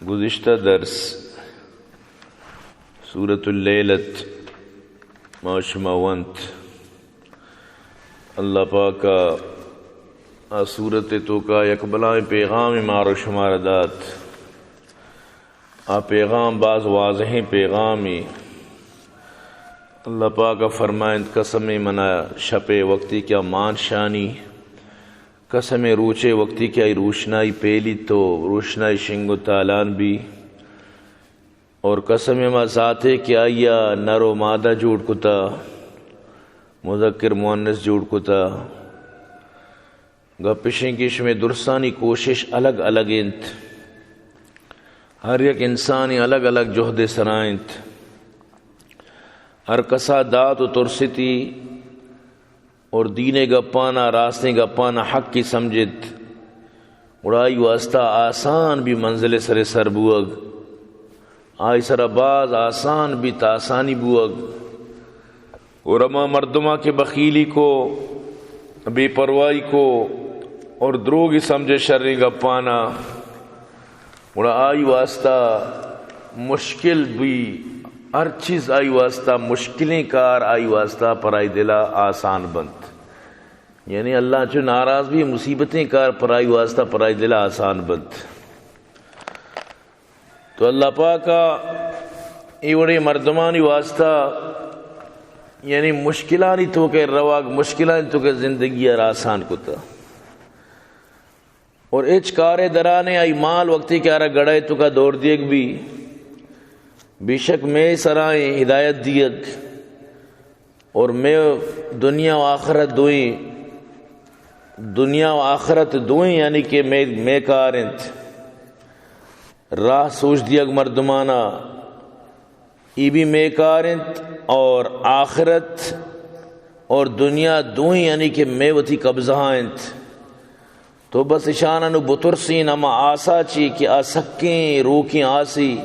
گزشتہ درس سورۃ اللیل ات، ما شما ونت۔ اللہ پاک ءَ آ سورت ءِ توکا یک بلاہیں پیغامے مارا شمارا دات۔ آ پیغام باز واضحیں پیغامے۔ اللہ پاک ءَ فرمائنت، قسمے منا شپ ءِ وقتی کہ آ مان شانی، قسمے روچ ءِ وقتی کہ آئی روشنائی پیلیت و روشنائی شنگ و تالان بی، اور قسم ہما ذات ءِ کہ آئی ءَ نر و مادہ جوڑ کتا، مذکر مؤنث جوڑ کتا۔ گپ اش انت کہ شمے درستانی کوشش الگ الگ انت، ہر یک انسانی الگ الگ جہد ءِ سرا انت، ہر کسا دات و ترستی اور دین ءِ گپانا، راستیں گپانا حقی سمجھت، گڑا آئی واسطہ آسان بی منزل ءِ سر ءَ سر بوگ، آئی سرا باز آسان بیت، آسانی بوگ۔ اور ہما مردماں کہ بخیلی کو، بے پرواہی کو اور دروگی سمجھے شریں گپانا، گڑا آئی واسطہ مشکل بی، ہر چیز آئی واسطہ مشکلیں کار آئی واسطہ پر آئی دلا آسان بنت۔ یعنی اللہ چو ناراض بی، مصیبتیں کار پر آئی واسطہ، پر آئی دلا آسان بنت۔ تو اللہ پاک ءَ اے وڑیں مردمانی واسطہ، یعنی مشکلانی توکا روگ، مشکلانی توکا زندگی ءَ را آسان کتا۔ اور ہچ کارے درا نے، آئی مال وقتی کہ آرا گڑا ءِ توکا دور دیگ بی، بے شک مئے سرا ایں ہدایت دیگ اور مئے دنیا و آخرت دوئیں، دنیا و آخرت دوئیں یعنی کہ مئے، مئے کار انت۔ راہ سوج دیگ مردمانا، ای بھی مئے کار انت، اور آخرت اور دنیا دوئیں یعنی کہ مئے وتی قبضہ انت۔ تو بس اشانا نو بترسین، ہما آسا چی کہ آ سکیں روکیں آسی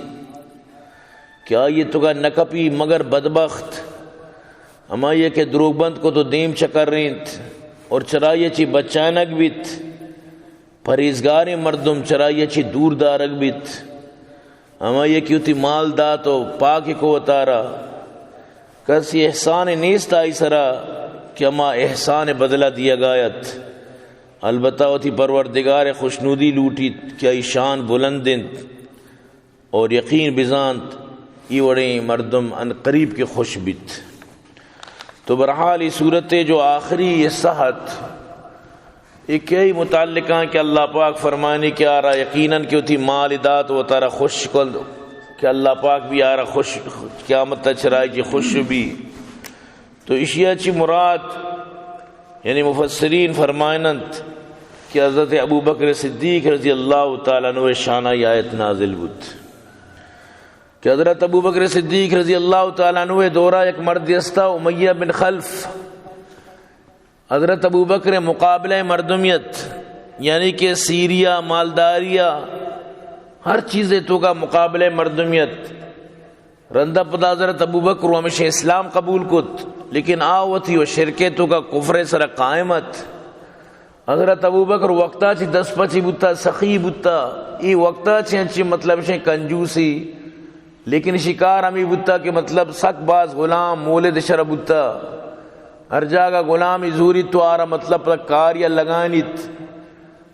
کہ آئی توکا نہ کپی مگر بدبخت، ہمائی کہ دروگ بند کو تو دیم چکرینت اور چرائی چی بچائنگ بیت۔ پرہیزگاریں مردم چرائی چی دور دارگ بیت۔ ہمائی کہ وتی مال دات و پاک کو وتارا، کسی احسان نیست آئی سرا کہ ہما احسان بدلہ دیگا ات۔ البتہ وتی پروردگار خوشنودی لوٹیت کہ آئی شان بلند انت اور یقین بزانت ای وڑیں مردم ان قریب کہ خوش بیت۔ تو بہرحال ای سورت جو آخری حصہ ات، اے کئی متعلقاں کہ اللہ پاک فرمانی کہ آرا یقیناً کہ وتی مال دات و تارا خوش کل، کہ اللہ پاک بھی آرا خوش، قیامت تا چرائی چی خوش بی۔ تو اشیا چی مراد، یعنی مفسرین فرمائنت کہ حضرت ابوبکر صدیق رضی اللہ تعالیٰ عنہ شانہ ای آیت نازل بوت کہ حضرت ابوبکر صدیق رضی اللہ تعالیٰ عنہ دورا یک مردی استا، امیہ بن خلف، حضرت ابوبکر مقابلہ مردمیت، یعنی کہ سیریا، مالداریا، ہر چیزے توکا مقابلہ مردمیت۔ رندا پدا حضرت ابوبکر و ہمیشہ اسلام قبول کت، لیکن آ وتی و شرکے توکا کفر سرا قائم ات۔ حضرت ابوبکر وقتا چی دست پچی بوتا، سخی بوتا، ای وقتا چی انچی مطلب شے کنجوسی، لیکن شکار ہمی بوتا کہ مطلب سک باز غلام مولد شر بوتا۔ ہر جاگہ غلامی زوری تو آرا مطلب کاریا لگائنیت،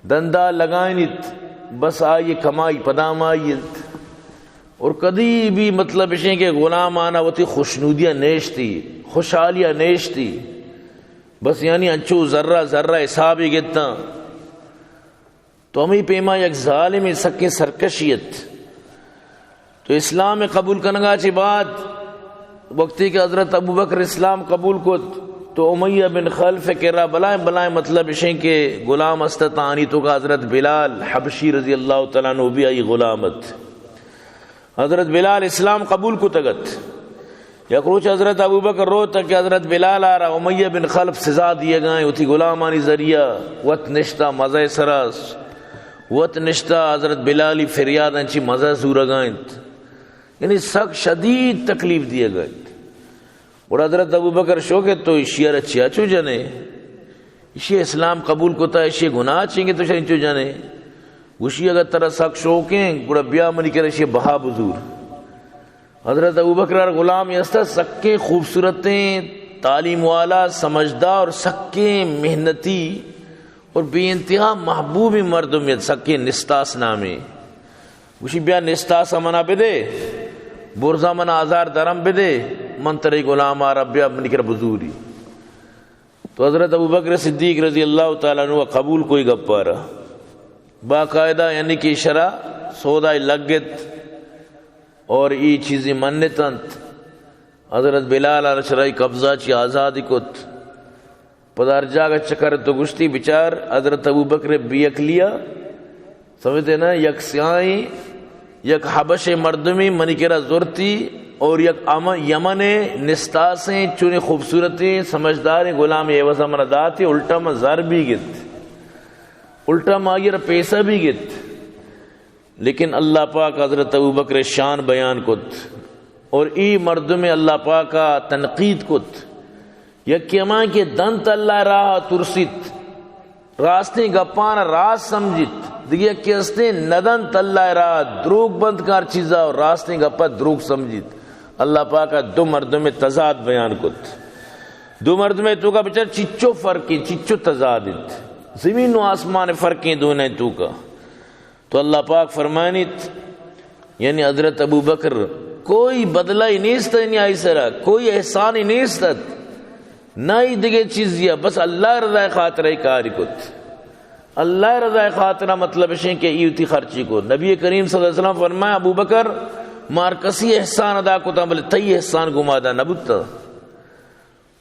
دندا لگائنیت، بس آئی کمائی پدام آئی انت۔ اور کدی بھی مطلب اشیں کہ غلامانا وتی خوشنودیا نیشتی، خوشحالیا نیشتی۔ بس یعنی انچو ذرہ ذرہ حسابی گتاں۔ تو ہمے پیما یک ظالمیں سکیں سرکشی ات۔ تو اسلام قبول کنگا چہ بعد وقتی کہ حضرت ابوبکر اسلام قبول کت تو امیہ بن خلف کرا بلائیں بلائیں مطلب اشیں کہ غلام است، تانی توکا حضرت بلال حبشی رضی اللہ تعالیٰ عنہ بھی آئی غلام ات۔ حضرت بلال اسلام قبول کتگ ات۔ یک روچ حضرت ابوبکر روت کہ حضرت بلال آرا امیہ بن خلف سزا دیگائیں، وتی غلامانی ذریعہ وت نشتا مزہ سرا، وت نشتا حضرت بلالی فریاد انچی مزہ زورگا انت، یعنی سک شدید تکلیف دیگا انت۔ اور حضرت ابوبکر شو کہ تو اشیا را چیا چو جنے؟ اشی اسلام قبول کتا، اشی گناہ چنگے تو شا انچو جنے؟ گوشی، اگر ترا سک شوقیں، گڑا بیا منی کرا اشی بہا بزور۔ حضرت ابوبکر ء غلام است، سکیں خوبصورتیں، تعلیم والا، سمجھدار اور سکیں محنتی اور بے انتہا محبوبیں مردم ات، سکیں نستاس نامیں۔ گوشی، بیا نستاس منا بدے، برزا منا ہزار درم بدے، من ترے غلام آرا، بیا منی کرا بزوری۔ تو حضرت ابوبکر صدیق رضی اللہ تعالی عنہ قبول کوئی گپارا، باقاعدہ یعنی کہ شرا سودا لگت اور ای چیزیں منت انت۔ حضرت بلال ء شرعی قبضہ چی آزادی کت۔ پدا ہر جاگہ چکر تو گشتی، بچار حضرت ابوبکر بے عقلیا، سمجھتے نا، یک سیاہیں، یک حبش مردمی منی کرا زرتی اور یک ام-، یمن نستاسیں، چونی خوبصورتیں، سمجھداریں غلام عوضا من داتی، الٹا من زر بھی گت، الٹا ما آئی را پیسہ بھی گت۔ لیکن اللہ پاک حضرت ابوبکر شان بیان کت اور ای مردم اللہ پاکا تنقید کت۔ یکے ہما کہ دنت اللہ راہ ترسیت، راستیں گپان راست سمجھیت، دگہ یکے ہستیں ندنت اللہ راہ، دروگ بند کار چیزا اور راستیں گپا دروگ سمجھیت۔ اللہ پاکا دو مردم تضاد بیان کت۔ دو مردم توکا بچار چچو فرقیں، چچو تضاد انت۔ زمین و آسمان فرقیں دونیں توکا۔ تو اللہ پاک فرمانیت، یعنی حضرت ابوبکر کوئی بدلہ ہی نیست، یعنی آئی سرا کوئی احسان ہی نیست ات، نہ ہی دگہ چیزی، بس اللہ رضا خاطر ای کاری کت۔ اللہ رضا خاطر مطلب اشیں کہ ای وتی خرچی کو۔ نبی کریم صلی اللہ علیہ وسلم فرمایا، ابوبکر مار کسی احسان ادا کتا، بلے تئی احسان گما ادا نہ بوتا۔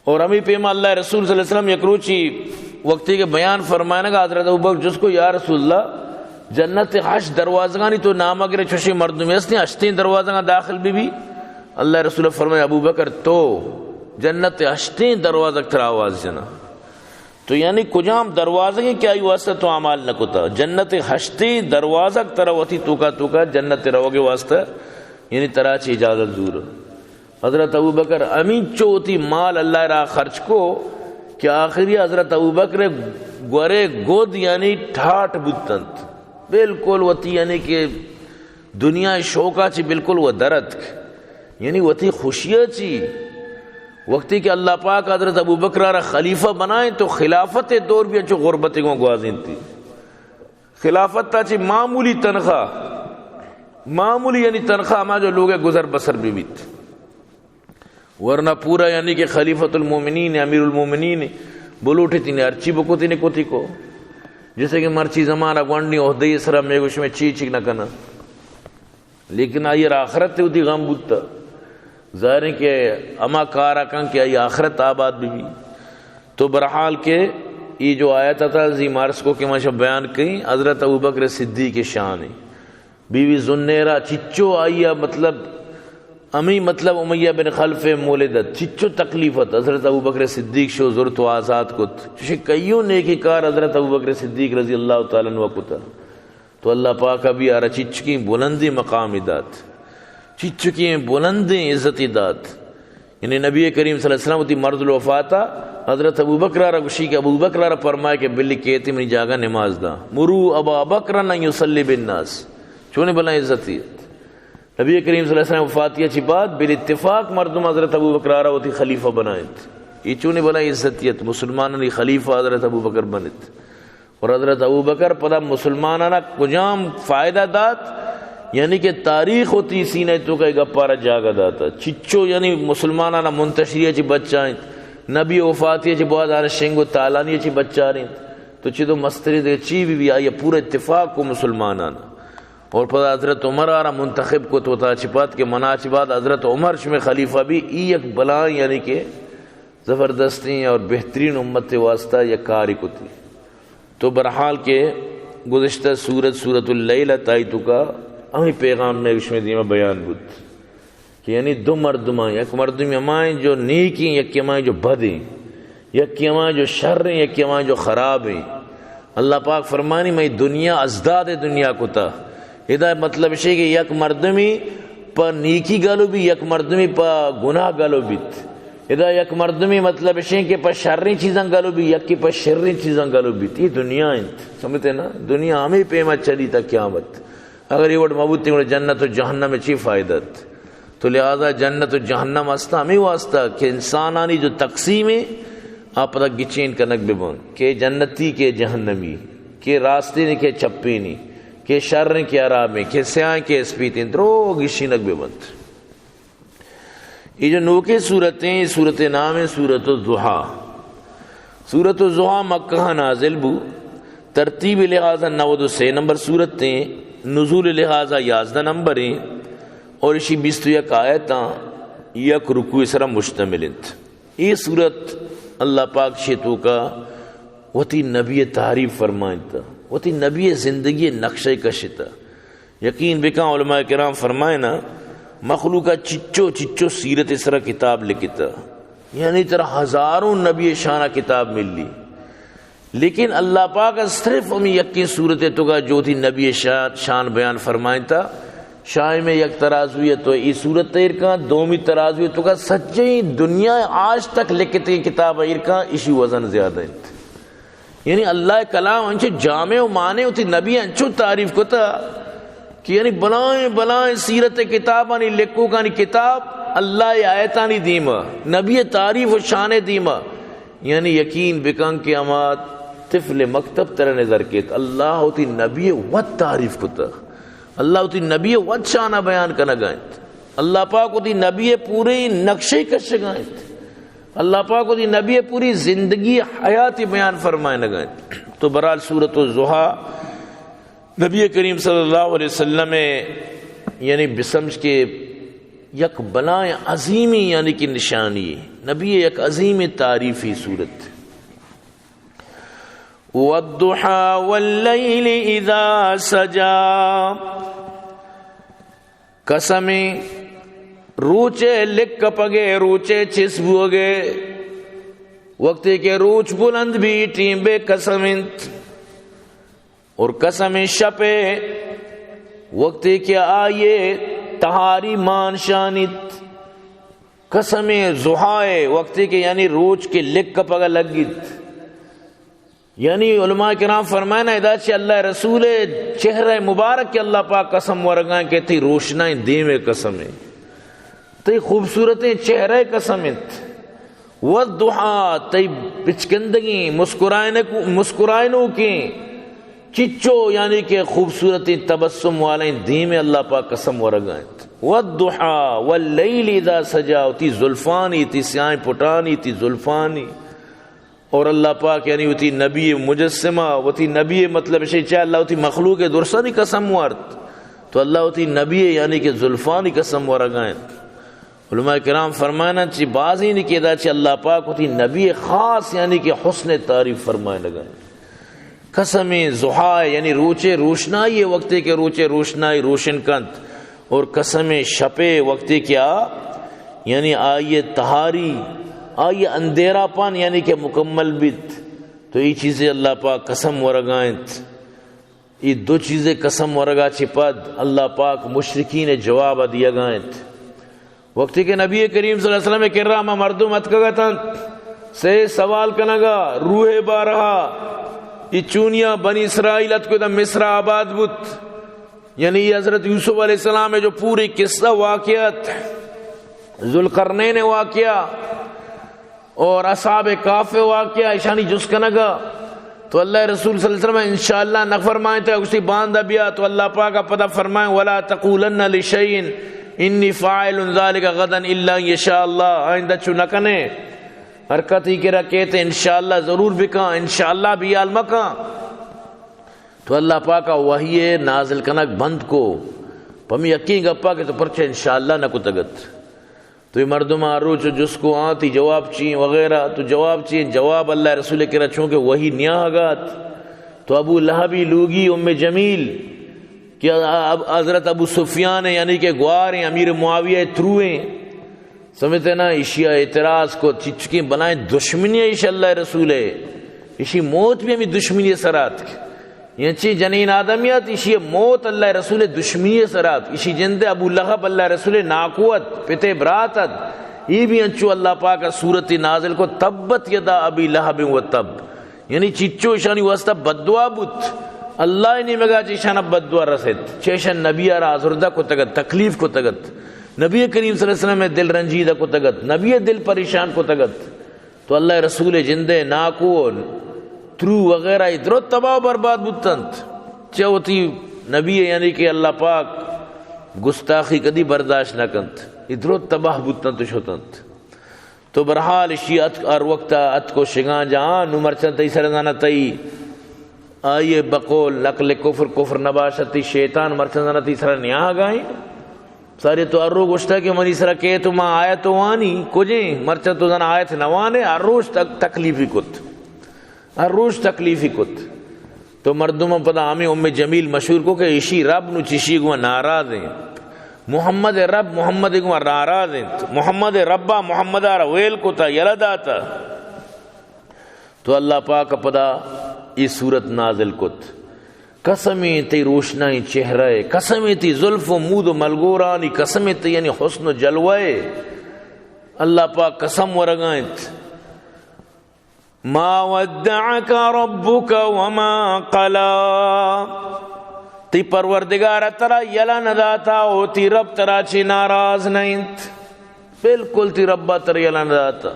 اور ہمیں پیما اللہ رسول صلی اللہ علیہ وسلم یک روچی وقتی کہ بیان فرمائنگا، حضرت ابوبکر جس کو، یا رسول اللہ، جنت ہشت دروازگانی تو نام گرے، چوشیں مردمی ہستیں ہشتیں دروازگاں داخل بی بی؟ اللہ رسول فرمائے، ابوبکر تو جنت ہشتیں دروازگ ترا آواز جنا۔ تو یعنی کجام دروازگیں کہ آئی واسطہ تو اعمال نہ کتا؟ جنت ہشتیں دروازگ ترا وتی توکا توکا جنت روگے واسطہ، یعنی ترا چی اجازت زور۔ حضرت ابوبکر ہمینچو وتی مال اللہ راہ خرچ کو کہ آخری حضرت ابوبکر گورے گود یعنی ٹھاٹ بوتنت، بالکل وتی یعنی کہ دنیا شوقا چی بالکل وہ درتک، یعنی وتی خوشیا چی۔ وقتی کہ اللہ پاک حضرت ابوبکر را خلیفہ بنائیں تو خلافت دور بھی انچو غربت گوں گوازینتی۔ خلافت تا چی معمولی تنخواہ، معمولی یعنی تنخواہ ہما جو لوگ گزر بسر بھی بیت، ورنہ پورا یعنی کہ خلیفۃ المومنین، امیر المومنین، بلوٹے تین ہرچی بکوتی نے کوتی کو۔ جیسے کہ مرچی زمانہ گونڈی عہدے سرا میں گوش میں چی چک نہ کنا۔ لیکن آئی را آخرت تے وتی غم بوتا۔ ظاہر ہے کہ ہما کارا کن کہ آئی آخرت آباد بی بی۔ تو برحال کہ ای جو آیت تا زی مارس کو کہ ما شما بیان کئیں، حضرت ابوبکر صدیق شان ہے۔ بی بی زنیرہ چچو آئی ء مطلب، ہمیں مطلب امیہ بن خلف مولد ات، چچو تکلیف ات، حضرت ابوبکر صدیق شو زرت و آزاد کت۔ چوشیں کئیوں نیکی کار حضرت ابوبکر صدیق رضی اللہ تعالی عنہ کتا۔ تو اللہ پاک ء بھی آرا چچکیں بلندیں مقامی دات، چچکیں بلندیں عزتی دات۔ یعنی نبی کریم صلی اللہ علیہ وسلم وتی مرض الوفاتا حضرت ابوبکر را گوشی کہ ابوبکر را فرمائے کہ بلی کیتی منی جاگہ نماز دا۔ مرو ابا بکر ان یصلی بالناس۔ چونی بلائیں عزتی ات۔ نبی کریم صلی اللہ علیہ وسلم وفاتی چی بعد بالاتفاق مردم حضرت ابوبکر را وتی خلیفہ بنائنت۔ یہ چونی بلائیں عزتی ات، مسلمانانی خلیفہ حضرت ابوبکر بنت۔ اور حضرت ابوبکر پدا مسلمانانا کجام فائدہ دات؟ یعنی کہ تاریخ وتی سینہ توکا گپارا جاگہ داتا۔ چچو یعنی مسلمانانا منتشری چی بچائیں، نبی وفاتی چی بعد آنا شنگ و تالانی چی بچاریں۔ تو چی تو مستری دے چی بھی، بھی آئی پورا اتفاق کو مسلمانانا۔ اور پدا حضرت عمر آرا منتخب کو تو تا چی پات کہ منا چی بعد حضرت عمر شمے خلیفہ بھی، ای یک بلائیں یعنی کہ زبردستیں اور بہترین امت واسطہ یک کاری کتی۔ تو برحال کہ گزشتہ سورت، سورت اللیل ات، آئی توکا ہمیں پیغام میں شمے دیما بیان بوت کہ یعنی دو مردماں، یک مردمی ہمائیں جو نیکیں، یکی ہمائیں جو بدیں، یکی ہمائیں جو شریں، یکی ہمائیں جو خرابیں۔ اللہ پاک فرمانی، میں دنیا ازداد دنیا کتا۔ ادا مطلب شے کہ یک مردمی پہ نیکی گالو بی، یک مردمی پہ گناہ گالو بیت۔ ادا یک مردمی مطلب اشیں کہ پہ شریں چیزاں گلو بی، یکی پہ شریں چیزاں گلو بیت۔ اے دنیا انت، سمجھتے نا؟ دنیا ہمے پیما چلی تا قیامت۔ اگر اے وڑ مبوتیں گڑا جنت و جہنم چی فائدہ ات؟ تو لہذا جنت و جہنم ہستا ہمے واسطہ کہ انسانانی جو تقسیم ہے، آ پدا گچین کنگ ببن کہ جنتی کہ جہنمی، کہ راستینی کہ چپینی، کہ شریں کہ حرامیں، کہ سیاہیں کہ اسپیتیں، درو گشینگ ببنت۔ اے جو نوکیں سورتیں، سورت نام ہے سورت الضحیٰ۔ سورت الضحیٰ مکہ نازل بو، ترتیب لحاظا نود و سے نمبر سورتیں، نزول لحاظا یازدہ نمبریں اور اشی بیست و یک آیتاں، یک رکوع سرا مشتمل انت۔ اے سورت اللہ پاک شے توکا وتی نبی تعریف فرمائنتا، وتی نبی زندگی نقشہ کشتا۔ یقین بکن، علماء کرام فرمائنا، مخلوق چچو چچو سیرت سرا کتاب لکھتا، یعنی ترا ہزاروں نبی شان کتاب ملی، لیکن اللہ پاک صرف ہمیں یکیں سورت توکا جو تھی نبی شان، شان بیان فرمائنتا، شاہ میں یک ترازوی تو ای سورت ایر کن، دومی ترازوی توکا سچیں دنیا آج تک لکھتے کتاب ایر کن، اشی وزن زیادہ انت۔ یعنی اللہ کلام انچو جامع و معنی ہوتی، نبی انچو تعریف کتا کہ یعنی بلائیں بلائیں سیرت کتابانی لکھوکانی کتاب اللہ آیتانی دیما، نبی تعریف و شان دیما۔ یعنی یقین بکن کہ ہما طفل مکتب ترا نظر کیت، اللہ ہوتی نبی وت تعریف کتا، اللہ ہوتی نبی وت شان بیان کنگا انت، اللہ پاک ہوتی نبی پورے نقشے کشگا انت۔ اللہ پاک وتی نبی پوری زندگی حیاتی بیان فرمائنگا انت۔ تو برحال سورت الضحیٰ نبی کریم صلی اللہ علیہ وسلم یعنی بسمجھ کے یک بلائیں عظیمی یعنی کہ نشانی، نبی یک عظیم تعریفی سورت۔ والضحى والليل إذا سجى۔ قسمیں روچے لک کپگے، روچے چس بوگے، وقتی کہ روچ بلند بی، ٹیم بے قسم انت۔ اور قسمیں شپے، وقتی کہ آئیے تہاری مان شانیت۔ قسمیں ضحائے، وقتی کہ یعنی روچ کے لک کپگا لگیت۔ یعنی علماء کرام فرمائنا، ادا چہ اللہ رسول چہرہ مبارک کہ اللہ پاک قسم ورگائیں کہ تئی روشنائیں دیم قسم ہے، تئی خوبصورتیں چہرہ قسم انت۔ والضحیٰ، تئی بچکندگیں مسکرائنک-، مسکرائنوکیں چچو یعنی کہ خوبصورتیں تبسم والیں دیم اللہ پاک قسم ورگائیں۔ والضحیٰ واللیل اذا سجی، تئی زلفانی، تئی سیاہیں پٹانی، تئی زلفانی۔ اور اللہ پاک یعنی وتی نبی مجسمہ، وتی نبی مطلب شے چاہ اللہ وتی مخلوق درسانی قسم وارت، تو اللہ وتی نبی یعنی کہ زلفانی قسم ورگائیں۔ علماء کرام فرمائنا چی بازی نی کہ ادا چی اللہ پاک وتی نبی خاص یعنی کہ حسن تعریف فرمائے لگائیں۔ قسم ضحیٰ یعنی روچے روشنائی، وقتے کہ روچے روشنائی روشن کنت، اور قسم شپے وقتے کہ آ یعنی آئیے تہاری، آئیے اندھیرا پان یعنی کہ مکمل بیت، تو ای چیزیں اللہ پاک قسم ورگائیں۔ ای دو چیزیں قسم ورگا چی پد اللہ پاک مشرکین جواب دیگائیں۔ وقتی کہ نبی کریم صلی اللہ علیہ وسلم کرا ہما مردم اتکگ اتنت، سے سوال کنگا، روح بارہا، ای چونیا بنی اسرائیل اتکو دا مصر آباد بوت، یعنی ای حضرت یوسف علیہ السلام جو پوری قصہ واقعہ ات، ذوالقرنین واقعہ اور اصحاب کہف واقعہ، اشانی جست کنگا۔ تو اللہ رسول صلی اللہ علیہ وسلم انشاءاللہ نہ فرمائیں، تو گوشتی باندا بیا، تو اللہ پاک پدا فرمائیں، ولا تقولن لشیء انی فاعل ذلک غدا الا ان یشاء اللہ، آئندہ چو نہ کنے، حرکتی کرا کہتے انشاءاللہ ضرور بکاں، انشاءاللہ بیال مکاں۔ تو اللہ پاکا وحی نازل کنگ بند کو، پمی یقین گپا کہ تو پرچہ انشاءاللہ نہ کتگت۔ تو اے مردم ہر روچ جست کو آں، تئی جواب چی وغیرہ، تو جواب چی؟ جواب اللہ رسول کرا چونکہ وحی نیاہگات۔ تو ابو لہبی لوگی ام جمیل کہ اب-، حضرت ابو سفیان یعنی کہ گواریں امیر معاویہ ترویں، سمجھتے نا، اشیا اعتراض کو، چچکیں بلائیں دشمنی ایش اللہ رسول ہے، اشی موت بھی ہمیں دشمنی سرات۔ انچیں جنین آدمیت، ایشی موت اللہ رسول دشمنی سرات، ایشی جند ابو لہب اللہ رسول ناکو ات، پتے برات ات، اے بھی انچو اللہ پاک ءَ سورت نازل کو، تبت یدا ابی لہب و تب، یعنی چچو ایشانی واسطہ بددعا بوت، اللہ ءِ نیمگا چہ ایشانا بددعا رست، چہ ایشاں نبی ءَ را آزردہ کتگ ات، تکلیف کتگ ات، نبی کریم صلی اللہ علیہ وسلم ءَ دل رنجیدہ کتگ ات، نبی ءِ دل پریشان کتگ ات۔ تو اللہ ءِ رسول ءِ جند ءِ ناکو ترو وغیرہ اے درو تباہ و برباد بوتنت۔ چہ وتی نبی ءِ، یعنی کہ اللہ پاک گستاخی کدی برداشت نہ کنت۔ اے درو تباہ بوتنت و شتنت۔ تو بہرحال اشی اتک، ہر وقت اتک و شگان جا، آ، نو مرچاں تئی سر زانہ تئی، آئی ءِ بقول نقل کفر کفر نباشت، تئی شیطان مرچاں زانہ تئی سر نیاگائیں۔ ساری تو ہر رو گوشتا کہ منی سرا کئیت و ما آیت وانی، کجیں؟ مرچاں تو زاناں آیت نوانے، ہر روچ تک تکلیفی کت۔ ہر روچ تکلیفی کت۔ تو مردماں پدا ہمے ام جمیل مشہور کو کہ ایشی رب نو چشی گوما ناراض انت۔ محمد ءِ رب محمد ءِ گوما ناراض انت۔ محمد ءِ ربا محمد ءَ را ویل کتا، یلہ داتا۔ تو اللہ پاک ءَ پدا اے سورت نازل کت۔ قسمیں تئی روشنائیں چہرہ ءِ، قسمیں تئی زلف و مود و ملگورانی، قسمیں تئی یعنی حسن و جلوہ ءِ۔ اللہ پاک قسم ورگا انت۔ ما ودعک ربک وما قلی۔ تئی پروردگار ءَ ترا یلہ نہ داتا و تئی رب ترا چہ ناراض نہ انت۔ بالکل تئی رب ءَ ترا یلہ نہ داتا۔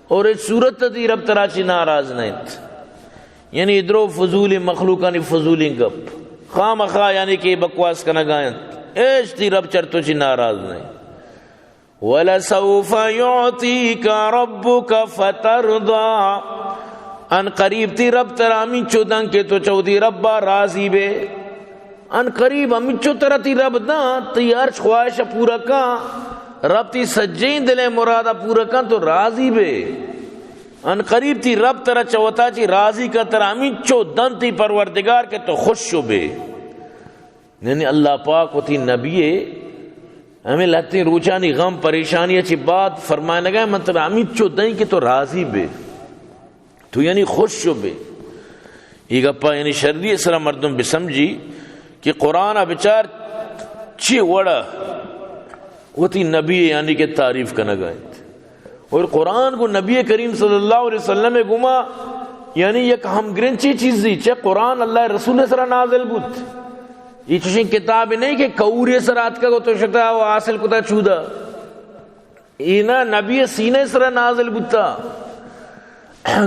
اور ہچ صورت ءَ تئی رب ترا چہ ناراض نہ انت۔ یعنی اے درو فضولیں مخلوقانی فضولیں گپ۔ خامخا یعنی کہ بکواس کنگا انت۔ ہچ تئی رب چر تو چہ ناراض نہ انت۔ ولسوف یعطیک ربک فترضی۔ ان قریب تئی رب ترا ہمینچو دنت کہ تو چہ وتی رب ءَ راضی بے۔ ان قریب ہمینچو ترا تئی رب دنت، تئی ہرچ خواہش ءَ پورا کنت۔ رب تئی سجہیں دل ءِ مراد ءَ پورا کنت، تو راضی بے۔ ان قریب تئی رب ترا چہ وتا چہ راضی کنت، ترا ہمینچو دنت تئی پروردگار کہ تو خوش بے۔ یعنی اللہ پاک وتی نبی ءِ ہمے لہتیں روچانی غم پریشانی ءَ چہ بعد فرمائنگا، من ترا ہمینچو دئیں کہ تو راضی بے، تو یعنی خوش بے۔ اے گپا یعنی شری ءِ سرا مردم بسمجھی کہ قرآن ءَ بچار چی وڑا وتی نبی ءِ یعنی کہ تعریف کنگا انت۔ اور قرآن گوں نبی کریم صلی اللہ علیہ وسلم ءِ گوما یعنی یک ہمگرنچی چیزی، چہ قرآن اللہ ءِ رسول ءِ سرا نازل بوت۔ اے چوشیں کتابے نہ انت کہ کئورے سرا اتکگ و تو شتا و حاصل کتا چودا۔ اے نہ، نبی ءِ سینہ ءِ سرا نازل بوتا۔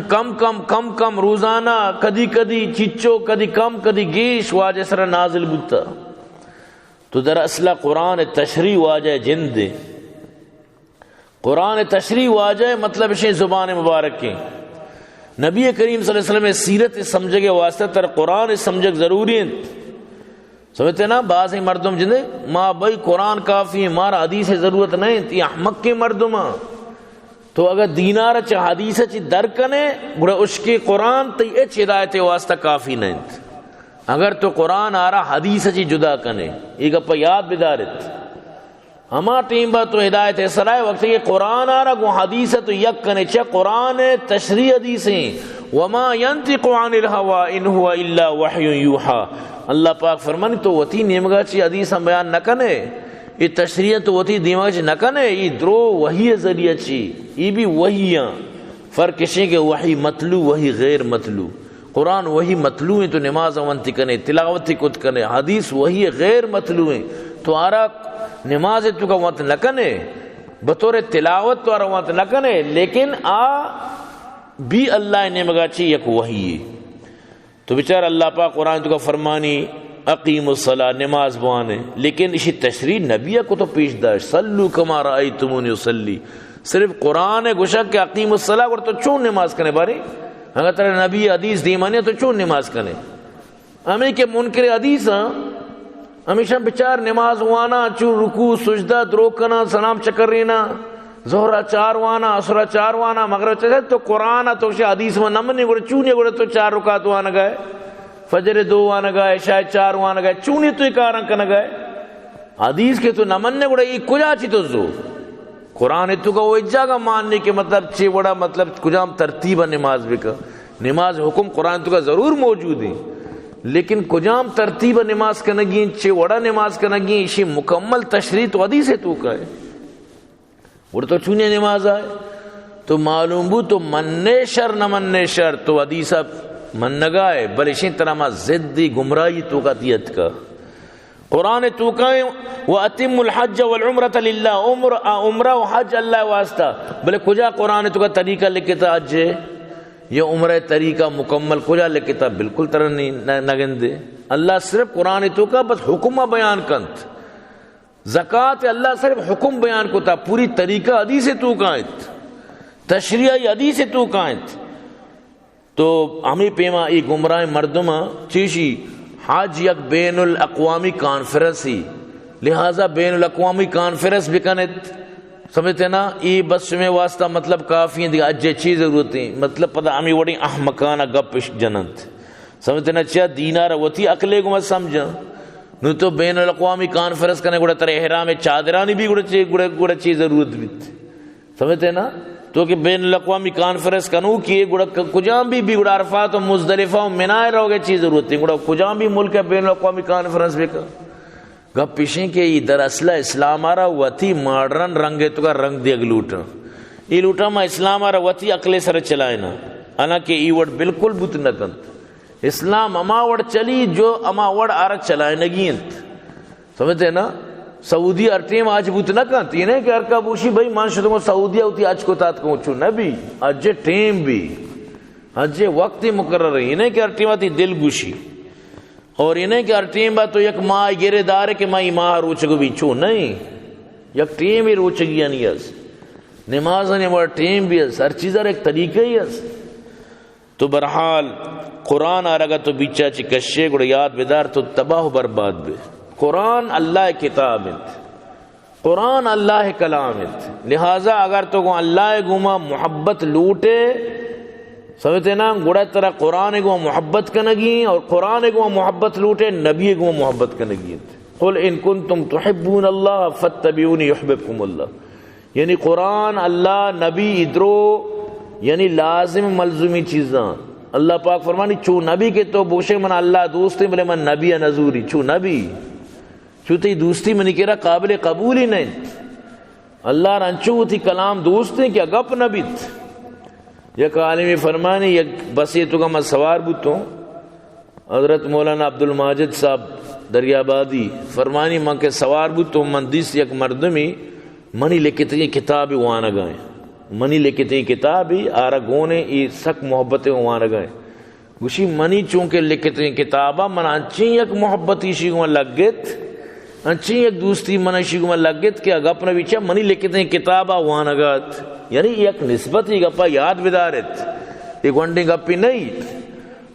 کم کم، کم کم، روزانہ، کدی کدی چچو، کدی کم، کدی گیش واجہ ءِ سرا نازل بوتا۔ تو در اصل قرآن ءِ تشریح واجہ ءِ جند انت۔ قرآن ءِ تشریح واجہ ءِ مطلب اشیں زبان مبارک انت۔ نبی کریم صلی اللہ علیہ وسلم ءِ سیرت ءِ سمجھگ ءِ واسطہ ترا قرآن ءِ سمجھگ ضروری انت۔ سمجھتے نا، بعضیں مردم جندے، ما بھئی قرآن کافی انت، مارا حدیث ءِ ضرورت نہ انت، اے احمقیں مردم انت۔ تو اگر دین ءَ را چہ حدیث ءَ چہ در کنے، گڑا اشکے قرآن تئی ہچ ہدایت ءِ واسطہ کافی نہ انت۔ اگر تو قرآن ءَ را حدیث ءَ چہ جدا کنے، اے گپ ءَ یاد بدارت۔ ہما ٹیم با تو ہدایت ءِ سرا ئے، وقتی کہ قرآن ءَ را گوں حدیث ءَ تو یک کنے، چہ قرآن ءِ تشریح حدیث انت، وما ینطق عن الہوی ان ھو الا وحی یوحی۔ اللہ پاک فرمانی، تو وتی نیمگا چی حدیثاں بیان نہ کنے، اے تشریح تو وتی دیما چی نہ کنے، اے درو وحی ءِ ذریعہ چی، اے بھی وحی آں۔ فرق اشیں کہ وحی متلو، وحی غیر متلو۔ قرآن وحی متلو انت، تو نماز ونت کنے، تلاوت کت کنے۔ حدیث وحی غیر متلو انت، تو آرا نماز ءِ توکا ونت نہ کنے، بطور تلاوت تو آرا ونت نہ کنے، لیکن آ بھی اللہ ءِ نیمگا چی یک وحی۔ تو بچار، اللہ پاک قرآن ءِ توکا فرمانی، اقیموا الصلاۃ، نماز بوانے، لیکن اشی تشریح نبی ءَ کو تو پیش داشت، صلوا کما رأیتمونی اصلی۔ صرف قرآن ءَ گوشگ کہ اقیموا الصلاۃ، گڑا تو چون نماز کنے بارے؟ اگر ترا نبی ءِ حدیث دیما نہ انت، تو چون نماز کنے؟ ہمے کہ منکر حدیث آں، ہمیشاں بچار نماز واناں، چو رکوع، سجدہ، درو کناں، سلام چکریناں، ظہر ءَ چار واناں، عصر ءَ چار واناں، مغرب ءَ چار، تو قرآن ءَ تو شے حدیث ما نہ منی، گڑا چونی، گڑا تو چار رکعت وانگا ئے، فجر ءِ دو وانگا ئے، عشاء ءِ چار وانگا ئے، چونی تو اے کاراں کنگا ئے؟ حدیث کہ تو نہ مننے، گڑا اے کجا چی تو زو؟ قرآن ءِ توکا و ہچ جاگہ مان نیں کہ مطلب چے وڑا، مطلب کجام ترتیب ءَ نماز بکن۔ نماز ءِ حکم قرآن ءِ توکا ضرور موجود انت، لیکن کجام ترتیب ءَ نماز کنگی انت، چے وڑا نماز کنگی انت، اشی مکمل تشریح تو حدیث ءِ توکا انت۔ گڑا تو چونیں نماز آئے؟ تو معلوم بو تو مننے شر نہ مننے شر، تو حدیث منگا ئے، بلے شیں ترا ما ضد گمراہی توکا تی اتکا۔ قرآن توکا ایں، وَأَتِمُّوا الْحَجَّ وَالْعُمْرَةَ لِلَّهِ، عمر، آ، عمرہ و حج اللہ واسطہ۔ بلے کجا قرآن توکا طریقہ لکھتا حج یا عمرہ طریقہ مکمل کجا لکھتا؟ بالکل ترا نی-، نہ، نہ گندے۔ اللہ صرف قرآن توکا بس حکم بیان کنت۔ زکات اللہ صرف حکم بیان کتا، پوری طریقہ حدیث توکا انت، تشریح حدیث توکا انت۔ تو ہمے پیما اے گمراہیں مردماں چیشی حج یک بین الاقوامی کانفرنس ہی، لہذا بین الاقوامی کانفرنس بکنت۔ سمجھتے نا؟ اے بس شمے واسطہ مطلب کافی ہیں، دیگہ حج چی ضرورت ہیں؟ مطلب پدا ہمیں وڑیں احمقانہ گپ اش جننت۔ سمجھتے نا؟ چیا دینا را وتی عقلے گما سمجھاں۔ نو تو بین الاقوامی کانفرنس کنے گڑا ترے احرام چادرانی بھی گڑا چی، گڑا، گڑا چی ضرورت بیت؟ سمجھتے نا؟ تو کہ بین الاقوامی کانفرنس کنو کہ گڑا ک-، کجام بھی، بھی گڑا عرفات و مزدلفہ و منائے روگے چی ضرورت ہے؟ گڑا کجام بھی ملک ہے بین الاقوامی کانفرنس بکا؟ گپ پیشیں کہ ای در اصل اسلام آرا وتی ماڈرن رنگ توکا رنگ دیگ لوٹاں۔ ای لوٹاں ما اسلام آرا وتی عقل سر چلائنا۔ حالانکہ ای وڑ بالکل بوت نہ کنت۔ اسلام ہما وڑ چلی جو ہما وڑ آرا چلائنگی انت۔ سمجھتے نا؟ سعودی ہر ٹیم حج بوت نہ کنت۔ یہ نہیں کہ ہر کا بوشی بھئی من شتوں سعودی ہوتی حج کو تات کو چو نہ بھی۔ حج ٹیم بھی۔ حج وقت مقرر ہے۔ یہ نہیں کہ ہر ٹیم آتی دل گوشی۔ اور یہ نہیں کہ ہر ٹیم با تو یک ماہ گرے دارے کہ ما ای ماہ روچگو بھی چو نہیں۔ یک ٹیم ہی روچگی یعنی اس۔ نماز نے ہمارا ٹیم بھی اس۔ ہر چیز ایک طریقہ ہی اس۔ تو بہرحال قرآن آرگا تو بیچا چی کشے گڑا یاد بدار تو تباہ و برباد بے۔ قرآن اللہ کتاب انت، قرآن اللہ کلام انت، لہذا اگر تو گوں اللہ گوما محبت لوٹے، سمجھتے نا، گڑا ترا قرآن گوما محبت کنگی اور قرآن گوما محبت لوٹے نبی گوما محبت کنگی انت۔ قل ان کنتم تحبون اللہ فاتبعونی یحببکم اللہ۔ یعنی قرآن، اللہ، نبی، ادرو، یعنی لازم ملزومی چیزاں۔ اللہ پاک فرمانی، چو نبی کہ تو بوشے من اللہ دوستیں، بلے من نبی نزوری، چو نبی، چو تی دوستی منی کرا قابل قبول ہی نہیں۔ اللہ رنچو وتی کلام دوستیں کہ گپ نہ بیت۔ یک عالمی فرمانی، یک بسے تو کا من سوار بوتوں، حضرت مولانا عبدالماجد صاحب دریابادی فرمانی، من کہ سوار بوتوں، من دیست یک مردمی منی لکھتگیں کتاب وانگائیں۔ منی لکھتگیں کتابی آرا گونے ای سک محبت وانگائیں۔ گوشی، منی چونکہ لکھتگیں کتابا من انچیں یک محبت ایشی گوما لگت، انچیں یک دوستی من ایشی گوما لگت کہ اگپ نہ بیچا منی لکھتگیں کتابا وانگات۔ یعنی یک نسبت ای گپا یاد بدارت۔ یہ گونڈیں گپی نہیں۔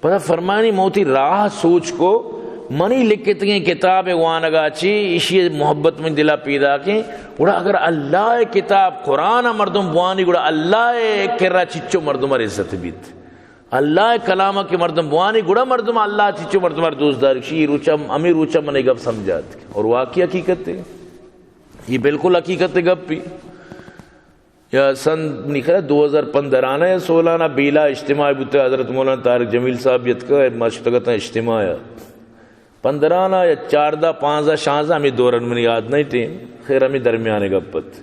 پدا فرمانی، موتی راہ سوچ کو، منی لکھتگیں کتاب وانگا چی، ایشی محبت من دلا پیدا کیں۔ گڑا اگر اللہ کتاب قرآن مردم بوانی، گڑا اللہ کرا چچو مردم عزت بیت۔ اللہ کلام کہ مردم بوانی، گڑا مردم اللہ چچو مردم دوست دار۔ شی روچا، ہمیں روچا من گپ سمجھات۔ اور واقعی حقیقت ہے۔ یہ بالکل حقیقت گپی۔ یا سن نی خیال دو ہزار پندرہ آنا یا سولہ آنا بیلا اجتماع بوتا، حضرت مولانا طارق جمیل صاحب یتکا، ما شتگتاں اجتماع یا پندرہ آنا یا چاردہ، پانزدہ، شانزدہ، ہمیں دوران منی یاد نہیں ٹیم، خیر ہمیں درمیان گپت۔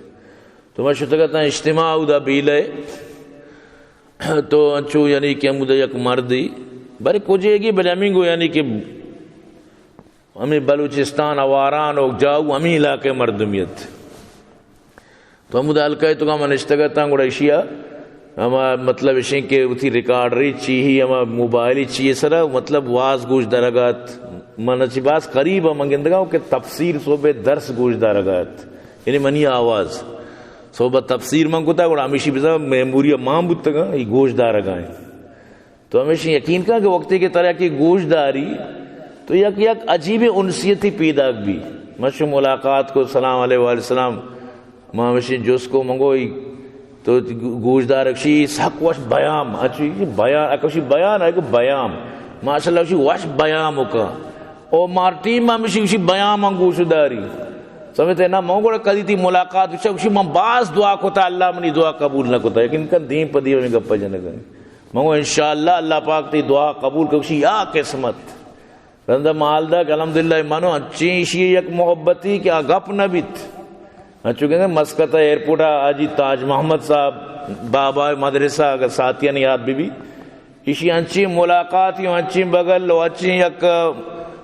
تو ما شتگتاں اجتماع اودا بیلے، تو انچو یعنی کہ ہمودا یک مردی، بلے کجے گی، بلے ہمیں گو یعنی کہ ہمیں بلوچستان، آواران و جاؤ ہمیں علاقے مردمیت۔ تو ہمود حلقہ تو کا من اشتگتاں، گڑا اشیا ہما مطلب اشیں کہ وتی ریکارڈری چی ہی، ہما موبائلی چی سرا مطلب واز گوش درگات۔ من چی باز قریب من گندگا کہ تفسیر صوبے درس گوش دارگات۔ یعنی منی آواز صوبہ تفسیر من کتا، گڑا ہمیشی بزا میموری مان بوتگا، یہ گوش دارگائیں۔ تو ہمیشی یقین کن کہ وقتی کہ ترا کہ گوش داری تو یک، یک عجیب انسیتی پیداک بی۔ مشو ملاقات کو، سلام علیہ وآلہ السلام، ما ہمیشی جس کو منگوئی تو گوش دار اکشی سک وش بیام، اچھی بیان، اکشی بیان ہے کہ بیام، ماشاءاللہ اکشی وش بیام کا۔ او مارٹی ما ہمیشی، اکشی بیام ہم گوش داری۔ سمجھتے نا، منگوڑا کدی تی ملاقات اکشی، اکشی من باز دعا کتا، اللہ منی دعا قبول نہ کتا، یقین کن دین پہ دین میں گپا جنگا۔ من گو انشاءاللہ اللہ پاک تی دعا قبول کشی یا قسمت۔ رندا مال دا کہ الحمدللہ منو انچیں ایشی یک محبتی کہ آ گپ نہ بیت۔ انچو کہ مسقط ءِ ایئرپورٹ ءَ حاجی تاج محمد صاحب، بابا مدرسہ، اگر ساتھیانی یاد بہ بی، ایشی انچیں ملاقاتی و انچیں بغل و انچیں یک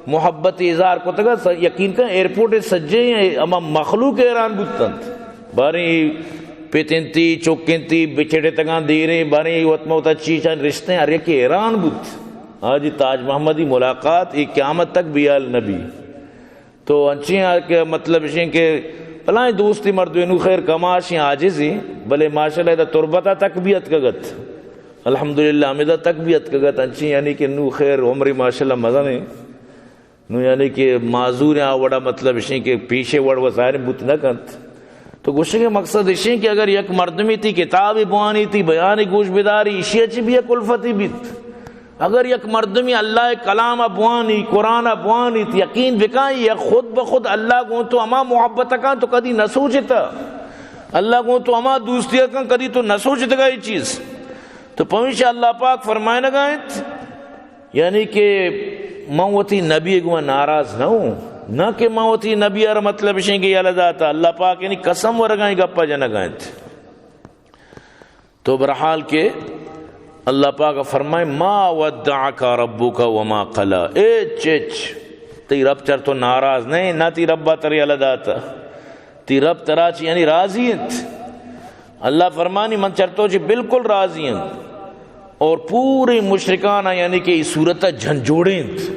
محبت اظہار کتگ ات، یقین کن ایئرپورٹ ءِ سجیں ہما مخلوق حیران بوتنت۔ باریں پت انتی، چک انتی، بچڑتگاں دیریں، باریں وت ما وتا چیچان رشتیں، ہر یکے حیران بوت۔ حاجی تاج محمدی ملاقات اے قیامت تک بیال نبی۔ تو انچیں آ کہ مطلب اشیں کہ بلائیں دوستی مردمے، نوں خیر کماشیں عاجزیں، بلے ماشاءاللہ ادا تربت ءَ تک بھی اتکگ ات۔ الحمدللہ ہمدا تک بھی اتکگ ات۔ انچیں یعنی کہ نوں خیر عمر ماشاءاللہ مزنیں۔ نوں یعنی کہ معذور آ وڑا مطلب اشیں کہ پیشے وڑ و ظاہر بوت نہ کنت۔ تو گوشگ ءِ مقصد اشیں کہ اگر یک مردمے تئی کتابے بوانی، تئی بیانے گوش بداری، ایشی ءَ چہ بھی یک الفتے بیت۔ اگر یک مردمے اللہ ءِ کلام ءَ بوانی، قرآن ءَ بوانی، تو یقین بکن یک خود بخود اللہ گوں تو ہما محبت کن تو کدی نہ سوچتا۔ اللہ گوں تو ہما دوستی کن کدی تو نہ سوچتگا اے چیز۔ تو پمیشا اللہ پاک فرمائنگا انت، یعنی کہ من وتی نبی گوں ناراض نہ ہوں، نہ کہ من وتی نبی ءَ را مطلب اشیں کہ یلہ داتا۔ اللہ پاک یعنی قسم ورگائیں گپا جنگا انت۔ تو بہرحال کہ اللہ پاک فرمائے، ما ودعک ربک وما قلی، اچ اچ، تئی رب چر تو ناراض نہیں، نہ تئی رب تر یلہ داتا۔ تئی رب ترا چی یعنی راضی انت۔ اللہ فرمانی، من چر تو چی بالکل راضی انت۔ اور پوری مشرکان یعنی کہ ای صورت جھنجوڑینت۔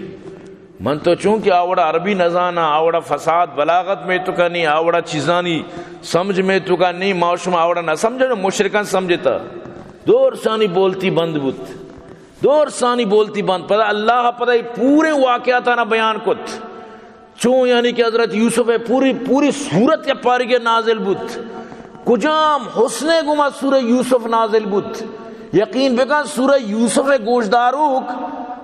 من تو چونکہ آ وڑا عربی نزاناں، آ وڑا فصاحت بلاغت مئے توکا نی، آ وڑا چیزانی سمجھ مئے توکا نی، ما شما آ وڑا نہ سمجھاں، مشرکاں سمجھتا۔ دور سانی بولتی بند بوت۔ دور سانی بولتی بند۔ پدا اللہ پدا ای پورے واقعاتانا بیان کت۔ چون یعنی کہ حضرت یوسف ءِ پوری، پوری سورت یا پارگے نازل بوت۔ کجام حسنے گوما سورہ یوسف نازل بوت؟ یقین بکن سورہ یوسف ءِ گوشداروک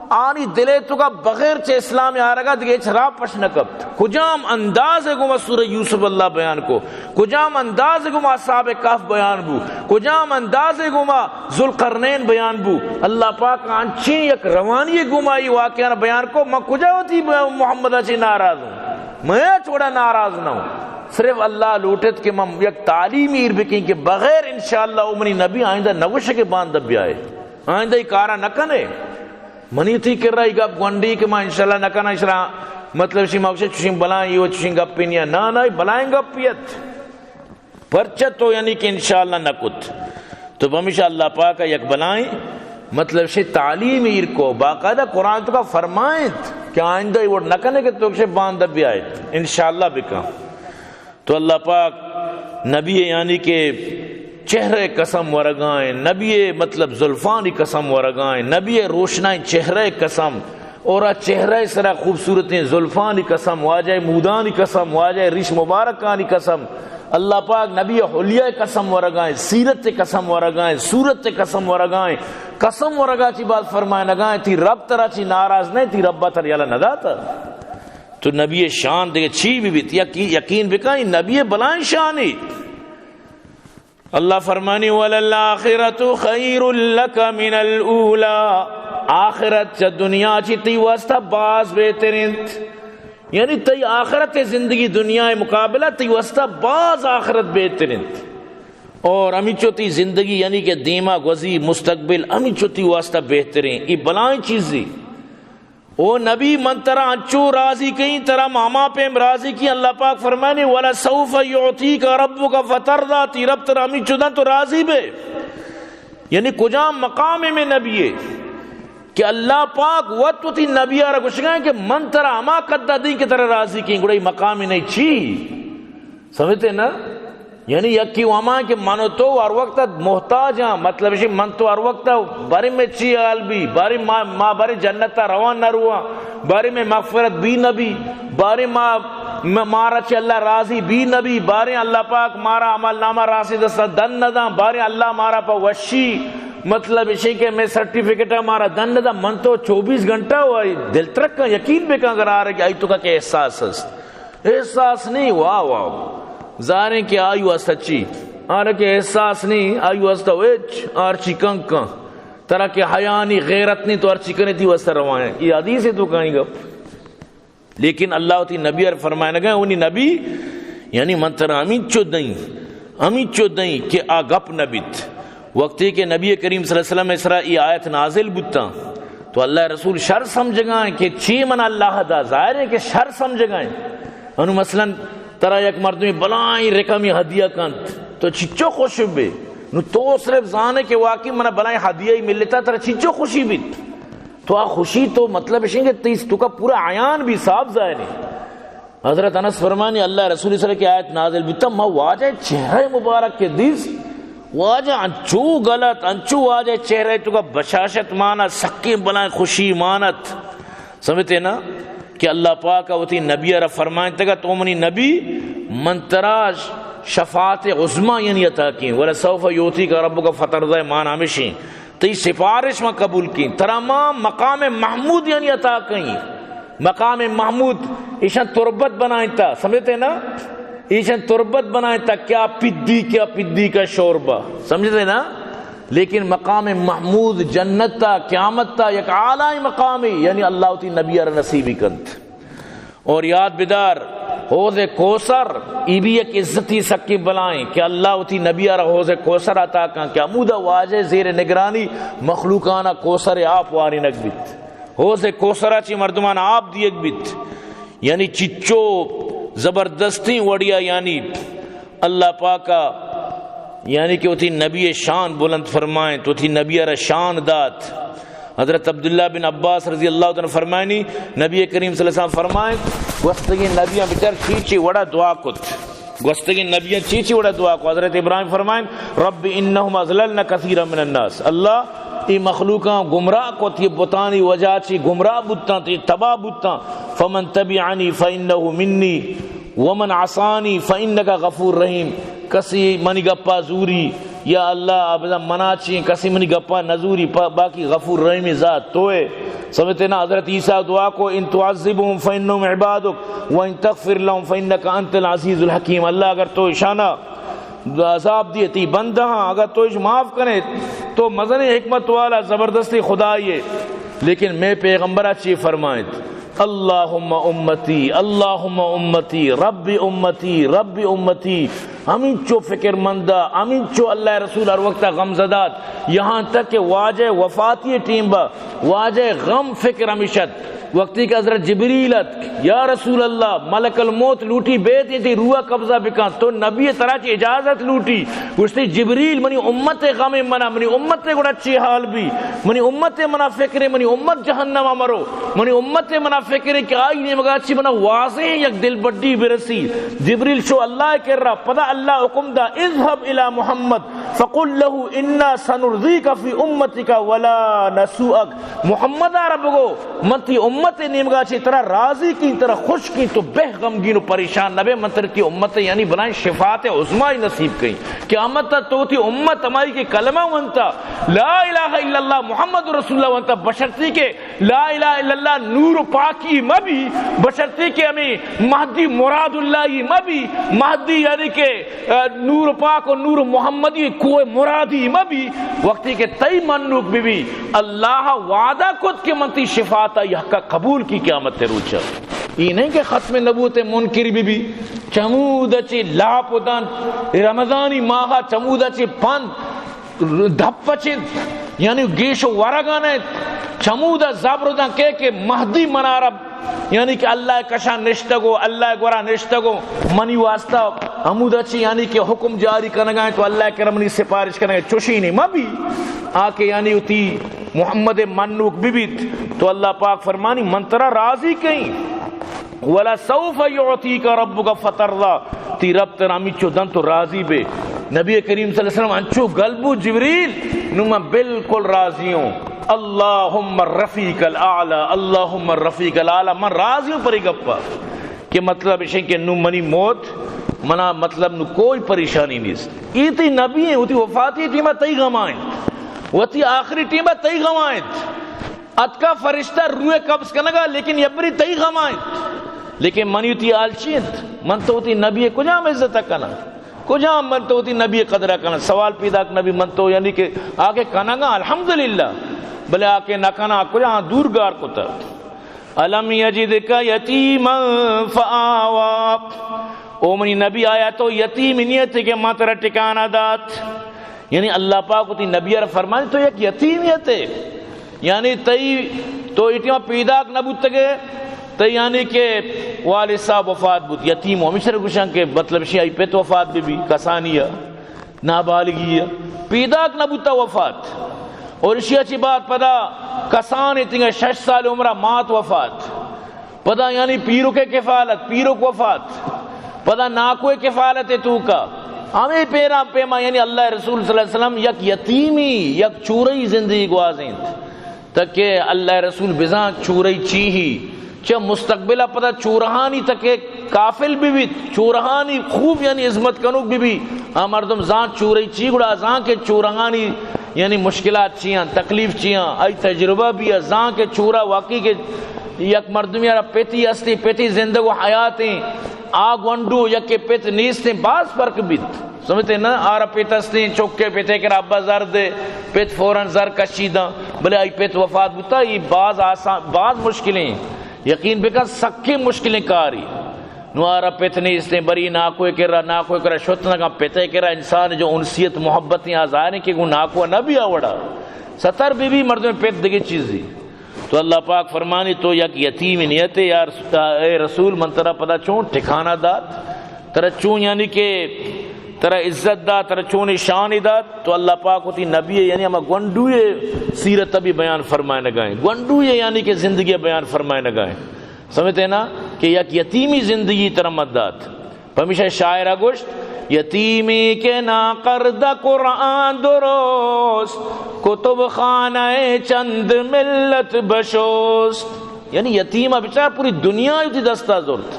آنی دل ءِ توکا بغیر چہ اسلام آرگا دگہ ہچ راہ پش نہ کپت۔ کجام انداز ءِ گوما سورہ یوسف اللہ بیان کو، کجام انداز ءِ گوما اصحاب کہف بیان بو، کجام انداز ءِ گوما ذوالقرنین بیان بو۔ اللہ پاک انچیں یک روانی ءِ گوما ای واقعہ بیان کو، من کجا وتی محمد ءَ چہ ناراض ہوں؟ من ہچ وڑا ناراض نہ ہوں۔ صرف اللہ لوٹت کہ من یک تعلیم ایر بکیں کہ بغیر انشاءاللہ او منی نبی آئندہ نہ گوشے کہ باندا بیائے، آئندہ ای کارا نہ کنے۔ منی تئی کرا ای گپ گونڈی کہ من انشاءاللہ نہ کناں، اشرا مطلب شی ما گوشے چشیں بلائیں، ای و چشیں گپے نیا۔ نا، نا، ای بلائیں گپے ات۔ پرچہ تو یعنی کہ انشاءاللہ نہ کت۔ تو پمیشا اللہ پاک یک بلائیں مطلب شی تعلیم ایر کو، باقاعدہ قرآن توکا فرمائنت کہ آئندہ ای وڑ نہ کنے کہ تو گوشے باندا بیائے، انشاءاللہ بکن۔ تو اللہ پاک نبی یعنی کہ چہرہ قسم ورگائیں، نبی مطلب زلفانی قسم ورگائیں، نبی روشنائیں چہرہ قسم، اور آ چہرہ سرا خوبصورتیں زلفانی قسم، واجہ مودانی قسم، واجہ ریش مبارکانی قسم، اللہ پاک نبی حلیہ قسم ورگائیں، سیرت قسم ورگائیں، صورت قسم ورگائیں، قسم ورگا چی بعد فرمائنگائیں، تئی رب ترا چی ناراض نہیں، تئی رب تر یلہ نہ داتا۔ تو نبی شان دگہ چی بہ بیت، یقین، یقین بکن، نبی بلائیں شانی۔ اللہ فرمانی، وللآخرۃ خیر لک من الاولی، آخرت چہ دنیا چی تئی واسطہ باز بہتر انت۔ یعنی تئی آخرت زندگی دنیا مقابلہ تئی واسطہ باز آخرت بہتر انت۔ اور ہمینچو تئی زندگی یعنی کہ دیما گوزی مستقبل ہمینچو تئی واسطہ بہتریں۔ ای بلائیں چیزی۔ او نبی، من ترا انچو راضی کئیں، ترا ماما پیم راضی کئیں۔ اللہ پاک فرمانی، ولسوف یعطیک ربک فترضی، تئی رب ترا ہمینچو دن تو راضی بے۔ یعنی کجام مقام میں نبی ہے کہ اللہ پاک وت وتی نبی آرا گوشگا کہ من ترا ہما قدا دیں کہ ترا راضی کئیں، گڑا ای مقام نہیں چی؟ سمجھتے نا؟ یعنی یکی و ہما کہ من و تو ہر وقت محتاج ہاں، مطلب اسی من تو ہر وقت بارے میں چی حال بی، بارے ما، ما بارے جنت روان نہ رواں، بارے میں مغفرت بی نہ بی، بارے ما، ما، مارا چہ اللہ راضی بی نہ بی، بارے اللہ پاک مارا عمل نامہ راستی دستا دن نہ داں، بارے اللہ مارا پہ وشی، مطلب اسی کہ میں سرٹیفکیٹ مارا دن نہ داں۔ من تو چوبیس گھنٹہ و دل ترکاں، یقین بکن اگر آ رہے کہ آئی تو کا کہ احساس است۔ احساس نہیں، واہ واہ۔ ظاہریں کہ آئی واسطہ چی؟ آرا کہ احساس نہیں، آئی واسطہ ہچ، آر چی کن کن۔ ترا کہ حیا نہیں، غیرت نہیں، تو آر چی کنے تئی واسطہ روا ہیں۔ یہ حدیث ہے تو کہیں گپ۔ لیکن اللہ وتی نبی ار فرمائنگا، انی نبی یعنی من ترا ہمینچو دئیں، ہمینچو دئیں کہ آ گپ نہ بیت۔ وقتی کہ نبی کریم صلی اللہ علیہ وسلم ءِ سرا ای آیت نازل بوتاں تو اللہ ءِ رسول شر سمجھگائیں کہ چی من اللہ دا، ظاہر ہے کہ شر سمجھگائیں۔ انو مثلاً ترا یک مردمی بلائیں رقمی ہدیہ کنت، تو چچو خوش بے؟ نو تو صرف زانے کہ واقعی منا بلائیں ہدیہ ہی ملتا، ترا چچو خوشی بیت؟ تو آ خوشی تو مطلب اشیں کہ تیس تو کا پورا عیان بھی صاف ظاہر ہے۔ حضرت انس فرمانی، اللہ رسول صلی اللہ علیہ وسلم کہ آیت نازل بیتا، ما واجہ چہرہ مبارک کہ دیست، واجہ انچو گلت، انچو واجہ چہرہ تو کا بشاشت مانا، سکیں بلائیں خوشی مانت۔ سمجھتے نا کہ اللہ پاک وتی نبی را فرمائنتگا، تو منی نبی، من ترا شفاعت عظمی یعنی عطا کیں، ولسوف یعطیک ربک فترضی، مانا ہمشیں تئی سفارش ما قبول کیں، ترا ما مقام محمود یعنی عطا کیں۔ مقام محمود ایشان تربت بنائینتا، سمجھتے نا؟ ایشان تربت بنائینتا، کیا پدی، کیا پدی کا شوربا، سمجھتے نا؟ لیکن مقام محمود جنت تا، قیامت تا یک اعلی مقامی، یعنی اللہ وتی نبی را نصیبی کنت۔ اور یاد بدار، حوض کوثر، ای بھی یک عزتی سکی بلائیں کہ اللہ وتی نبی را حوض کوثر عطا کن کہ ہمودا واجہ زیر نگرانی مخلوقانا کوثر آپ وارینگ بیت۔ حوض کوثر چی مردمان آپ دیگ بیت۔ یعنی چچو زبردستیں وڑیا، یعنی اللہ پاکا یعنی کہ وتی نبی شان بلند فرمائیں، تو وتی نبی را شان دات۔ حضرت عبداللہ بن عباس رضی اللہ تعالیٰ عنہ فرمائنی، نبی کریم صلی اللہ علیہ وسلم فرمائیں، گوستگیں نبیاں بچار چی چی وڑا دعا کت، گوستگیں نبیاں چی چی وڑا دعا کت۔ حضرت ابراہیم فرمائیں، رب انہم اضللن کثیرا من الناس، اللہ ای مخلوقاں گمراہ کت، یہ بتانی وجہ چی گمراہ بوتاں، تی تباہ بوتاں، فمن تبعنی فانہ منی ومن عصانی فانک غفور رحیم، کسی منی گپا زوری، یا اللہ، ابدا منا چین، کسی منی گپا نزوری، پا-، باقی غفور رحیم ذات توئے۔ سمجھتے نا؟ حضرت عیسیٰ دعا کو، ان تعذبهم فانهم عبادک وان تغفر لهم فانک انت العزیز الحکیم۔ اللہ، اگر تو اشانا عذاب دیے، تی بندہ ہاں، اگر تو اش معاف کرے تو مزنیں حکمت والا زبردستی خدائی ہے۔ لیکن میں پیغمبرہ چی فرمائیں؟ اللہم امتی، اللہم امتی، رب امتی، رب امتی۔ ہمینچو فکر مند ات، ہمینچو اللہ رسول ہر وقت غم زدہ ات، یہاں تک کہ واجہ وفاتی ٹیم با واجہ غم فکر ہمیش ات۔ وقتی کہ حضرت جبریل ات، یا رسول اللہ، ملک الموت لوٹی بیت، تئی روح قبضہ بکن، تو نبی ترا چی اجازت لوٹی۔ گوشتی، جبریل، منی امت غم منا، منی امت گڑا چی حال بی؟ منی امت منا فکر، منی امت جہنم مرو، منی امت منا فکر کہ آئی نیمگا چی منا واضح یک دلبڈی برسی۔ جبریل شو اللہ کرا، پدا اللہ حکم دا، اذهب الی محمد فقل له انا سنرضیک فی امتک ولا نسوءک۔ محمد آ را بگو، من تی امت نیمگا چی ترا راضی کیں، ترا خوش کیں، تو بہ غمگین و پریشان نبے، من ترا تی امت یعنی بلائیں شفاعت عظمی نصیب کیں۔ قیامت تو تی امت ہمائی کہ کلمہ ونتا، لا الہ الا اللہ محمد رسول اللہ ونتا، بشرطی کہ لا الہ الا اللہ نور و پاکی مبی، بشرطی کہ ہمیں مہدی مراد اللہ مبی، مہدی یعنی کہ نور پاک و نور محمدی کوہ مرادی مبی۔ وقتی کہ تئی منوک ببی، اللہ وعدہ کت کہ من تی شفاعت آئی حقا قبول کیں قیامت روچا۔ ای نہیں کہ ختم نبوت منکر ببی، چمود چی لاپ دنت، رمضانی ماہ چمود چی پند دپ چنت، یعنی گیش و ورگان انت، چمود زبر دن کہ، کہ مہدی منارا یعنی کہ اللہ کشا نشتگو، اللہ گورا نشتگو، منی واسطہ ہمودا چی یعنی کہ حکم جاری کنگا انت، تو اللہ کرا منی سفارش کنگا، چوشی نی مبی۔ آ کہ یعنی وتی محمد منوک ببیت، تو اللہ پاک فرمانی، من ترا راضی کیں۔ ولسوف یعطیک ربک فترضی، تی رب ترا ہمیچو دنت تو راضی بے۔ نبی کریم صلی اللہ علیہ وسلم انچو گل بو، جبریل، نو من بالکل راضی ہوں۔ اللہم الرفیق الاعلی، اللہم الرفیق الاعلی، من راضی ہوں پری گپا۔ کہ مطلب اشیں کہ نو منی موت، منا مطلب نو کوئی پریشانی نیست۔ ای تی نبی ہیں، وتی وفاتی ٹیمہ تئی غمائیں، وتی آخری ٹیمہ تئی غمائیں۔ اتکا فرشتہ روح قبض کنگا، لیکن یبری تئی غمائیں۔ لیکن منی وتی حال چی انت؟ من تو وتی نبی کجام عزت کناں؟ کجام من تو وتی نبی قدر کناں؟ سوال پیدا کہ نبی من تو یعنی کہ آگے کنگا الحمدللہ، بلے آگے نہ کناں کجام دور گار کتا۔ الم یجدک یتیما فآوی۔ او منی نبی، آیا تو یتیم نیتے کہ ما ترا ٹکانہ دات؟ یعنی اللہ پاک وتی نبی ءَ را فرمانی، تو یک یتیمے ات، یعنی تئی، تو ایٹی ما پیداک نہ بوتگے، تئی یعنی کہ والد صاحب وفات بوت، یتیم ہمیشہ گوشن کہ مطلب شی آئی پت وفات بی بی، کسانی ءَ، نابالغی ءَ، پیداک نہ بوتا وفات۔ اور اشی ءَ چی بعد پدا کسان اتنگا شش سال عمرہ مات وفات۔ پدا یعنی پیرک ءِ کفالت، پیرک وفات، پدا ناکو ءِ کفالت ءِ توکا۔ ہمے پیران پیما یعنی اللہ ءِ رسول صلی اللہ علیہ وسلم یک یتیمی، یک چورئی زندگی گوازینت۔ تکہ اللہ ءِ رسول بزانت چورئی چی ہی، چہ مستقبل ءَ پدا چورہانی تکہ قافل بہ بیت، چورہانی خوب یعنی ہزمت کنوک بہ بی۔ آ مردم زانت چورئی چی، گڑا زانت کہ چورہانی یعنی مشکلات چیاں، تکلیف چیاں، آئی تجربہ بی، زانت کہ چورہ واقعی کہ یک مردمی ءَ را پتی ہستی، پتی زندگ و حیاتیں، آ گونڈو یکے پت نیستیں، باز فرق بیت۔ سمجھتے نا؟ آرا پت ہستیں، چکے پتے کرا ابا زر دے، پت فوراً زر کشی داں، بلے آئی پت وفات بوتا، یہ باز آسان، باز مشکلیں، یقین بکن سکیں مشکلیں کاری۔ نو آرا پت نیستیں، بری ناکوئے کرا، ناکوئے کرا شت نہ کن، پتے کرا انسان جو انسیت محبتیں آ ظاہریں کہ گوں ناکو نہ بی آ وڑا۔ ستر بی بی مردم پت دگہ چیزی۔ تو اللہ پاک فرمانی، تو یک یتیم نیتے، یا رس-، اے رسول، من ترا پدا چون ٹھکانہ دات، ترا چون یعنی کہ ترا عزت دات، ترا چون شان دات؟ تو اللہ پاک وتی نبی یعنی ہما گونڈوئے سیرت بھی بیان فرمائنگائیں، گونڈوئے یعنی کہ زندگی بیان فرمائنگائیں۔ سمجھتے نا کہ یک یتیمی زندگی ترا مت دات۔ پمیشا شاعرہ گوشت، یتیمی کہ ناقرد قرآن درست، کتب خانہ چند ملت بشست۔ یعنی یتیمہ بچار پوری دنیا وتی دستا زرت۔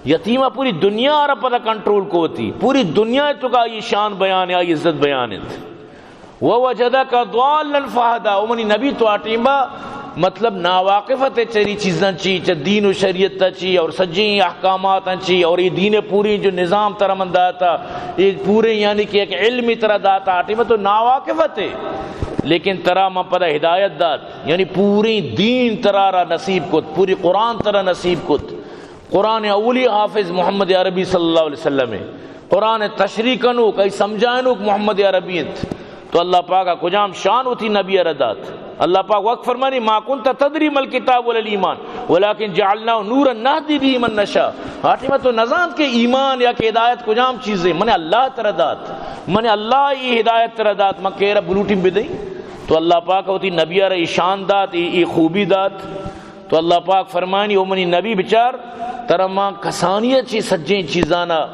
یتیمہ پوری دنیا را پدا کنٹرول کو وتی۔ پوری دنیا توکا آئی شان بیان، آئی عزت بیان انت۔ ووجدک ضالا فہدی، او منی نبی تو آ ٹیما مطلب ناواقف ات چری چیزاں چی، چہ دین و شریعت چی اور سجیں احکامات چی اور یہ دین پوری جو نظام ترا من داتا، یہ پورے یعنی کہ ایک علم ترا داتا، آ ٹیما تو ناواقف ات، لیکن ترا من پدا ہدایت دات، یعنی پوری دین ترا را نصیب کت، پوری قرآن ترا نصیب کت۔ قرآن اولی حافظ محمد عربی صلی اللہ علیہ وسلم ہے۔ قرآن تشریح کنوک، ای سمجھائنوک محمد عربی انت۔ تو اللہ پاک کجام شان وتی نبی را دات؟ اللہ پاک وقت فرمانی، ما کنت تدری ما الکتاب ولا الایمان ولکن جعلناه نورا نهدی به من نشاء۔ آ ٹیما تو نزانت کہ ایمان یا کہ ہدایت کجام چیزے، من اللہ ترا دات، من اللہ ای ہدایت ترا دات، من کیرا بلوٹیں بدئی۔ تو اللہ پاک وتی نبی را ای شان دات، ای، ای خوبی دات۔ تو اللہ پاک فرمانی، او منی نبی بچار، ترا ما کسانی چی سجیں چیزانا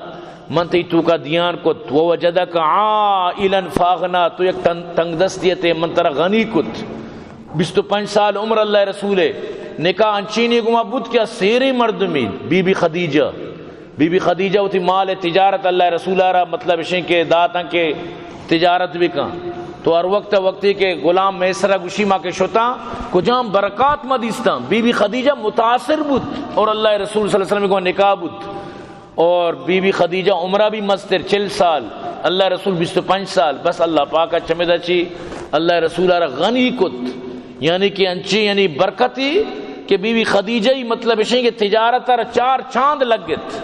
من تئی توکا دیان کت، ووجدک عائلا فاغنا، تو یک تن-، تنگ دستی تے، من ترا غنی کت۔ بیست و پنچ سال عمر اللہ رسول ہے، نکاح انچینی گما بوت کہ سیریں مردمی، بی بی خدیجہ، بی بی خدیجہ وتی مال تجارت اللہ رسول را مطلب اشیں کہ داتاں کہ تجارت بکن۔ تو ہر وقت وقتی کہ غلام میسرہ گوشی ما کہ شتاں، کجام برکات ما دیستاں۔ بی بی خدیجہ متاثر بوت اور اللہ رسول صلی اللہ علیہ وسلم کو نکاح بوت۔ اور بی بی خدیجہ عمرہ بھی مستر چل سال، اللہ رسول بیست و پنچ سال، بس اللہ پاک چمدا چی اللہ رسول را غنی کت، یعنی کہ انچی یعنی برکتی کہ بی بی خدیجہ ہی مطلب اشیں کہ تجارت را چار چاند لگت،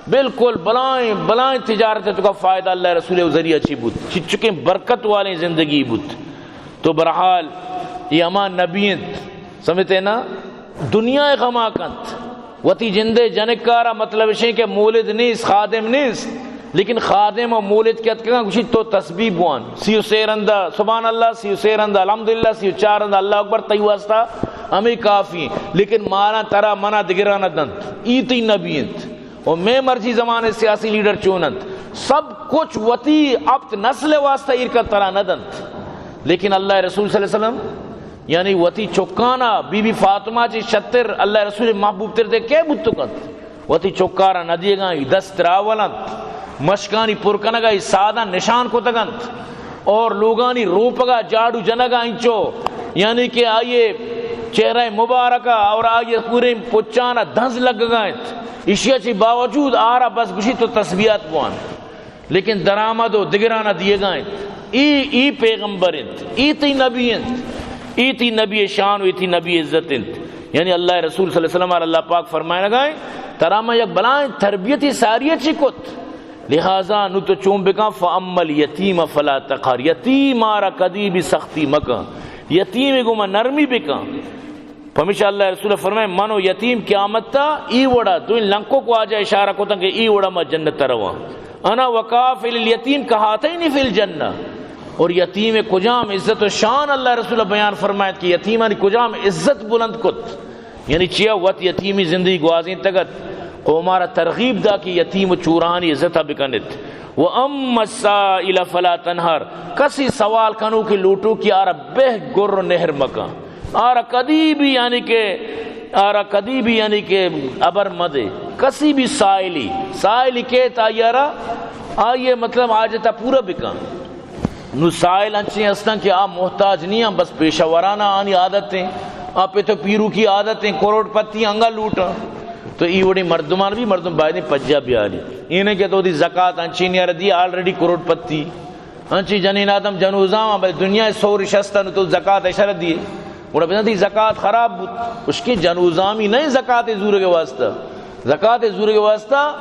بالکل بلائیں بلائیں تجارت توکا فائدہ اللہ رسول ذریعہ چی بوت، چچکیں برکت والیں زندگی بوت۔ تو بہرحال یہ ہما نبی انت، سمجھتے نا؟ دنیا غما کنت۔ وتی جندے جنکارا مطلب اشیں کہ مولد نیست، خادم نیست، لیکن خادم و مولد کہ اتکگاں گوشی تو تسبیح بوان، سی و سے رندا سبحان اللہ، سی و سے رندا الحمدللہ، سی و چار رندا اللہ اکبر، تئی واسطہ ہمیں کافی ہیں۔ لیکن مارا ترا منا دگرانا دنت، ای تئی نبی انت۔ و مئے مرچی زمانے سیاسی لیڈر چون انت، سب کچھ وتی ہپت نسل واسطہ ایر کن ترا نہ دنت۔ لیکن اللہ رسول صلی اللہ علیہ وسلم یعنی وتی چکانا بی بی فاطمہ چی شتر اللہ رسول محبوب تر دے کے بوت کنت؟ وتی چکارا نہ دیگاں، دست راول انت، مشکانی پر کنگا سادہ نشان کتگ انت۔ اور لوگانی روپگا جاڑو جنگا انچو، یعنی کہ آئیے چہرہ مبارکہ اور آئیے پورے پچانا دنز لگگا انت۔ اشیا چی باوجود آرا بس گوشی تو تسبیحات بوان، لیکن درآمد و دگرانا دیگا انت۔ ای، ای پیغمبر انت، ای تی نبی انت، ای تی نبی شان و ای تی نبی عزت انت۔ یعنی اللہ رسول صلی اللہ علیہ وسلم آرا اللہ پاک فرمائنگا انت ترا من یک بلائیں تربیتی ساری چی کت، لہذا نو تو چون بکن، فاما الیتیم فلا تقہر، یتیم آرا کدی بھی سختی مکن، یتیم گو من نرمی بکن۔ پمیشا اللہ رسول فرمائے، من و یتیم قیامت تا ای وڑا، دوئیں لنکو کو آجا اشارہ کتن کہ ای وڑا ما جنت رواں۔ انا وکافل الیتیم کہاتین فی الجنہ۔ اور یتیم کجام عزت و شان اللہ رسول بیان فرمائے کہ یتیمانی کجام عزت بلند کت۔ یعنی چیا وت یتیمی زندگی گوازینتگ ات، قوم آرا ترغیب دا کہ یتیم و چورہانی عزت بکنت۔ و اما السائل فلا تنہر، کسی سوال کنو کہ لوٹو کہ آرا بہ گر و نہر مکن، آرا کدی بھی یعنی کہ، آرا کدی بھی یعنی کہ ابر مدے۔ کسی بھی سائلی، سائلی کہت آئی آرا، آئیے مطلب حاجتا پورا بکن۔ نو سائل انچیں ہستن کہ آ محتاج نہیں ہیں، بس پیشہ ورانا آنی عادت ہیں، آ پہ تو پیرو کی عادت ہیں، کروڑ پتی انگا لوٹاں۔ تو ای وڑی مردمان بھی مردم باید پجا بیاری۔ اینہ کہ تو دی زکات انچیں نیار دی، آلریڈی کروڑ پتی۔ انچیں جنین آدم جنوزام، بلے دنیا سور شستن تو زکات اشر دیے۔ گڑا بزن دی زکات خراب بود۔ اس کے جنوزامی نہیں زکات زور کے واسطہ۔ زکات زور کے واسطہ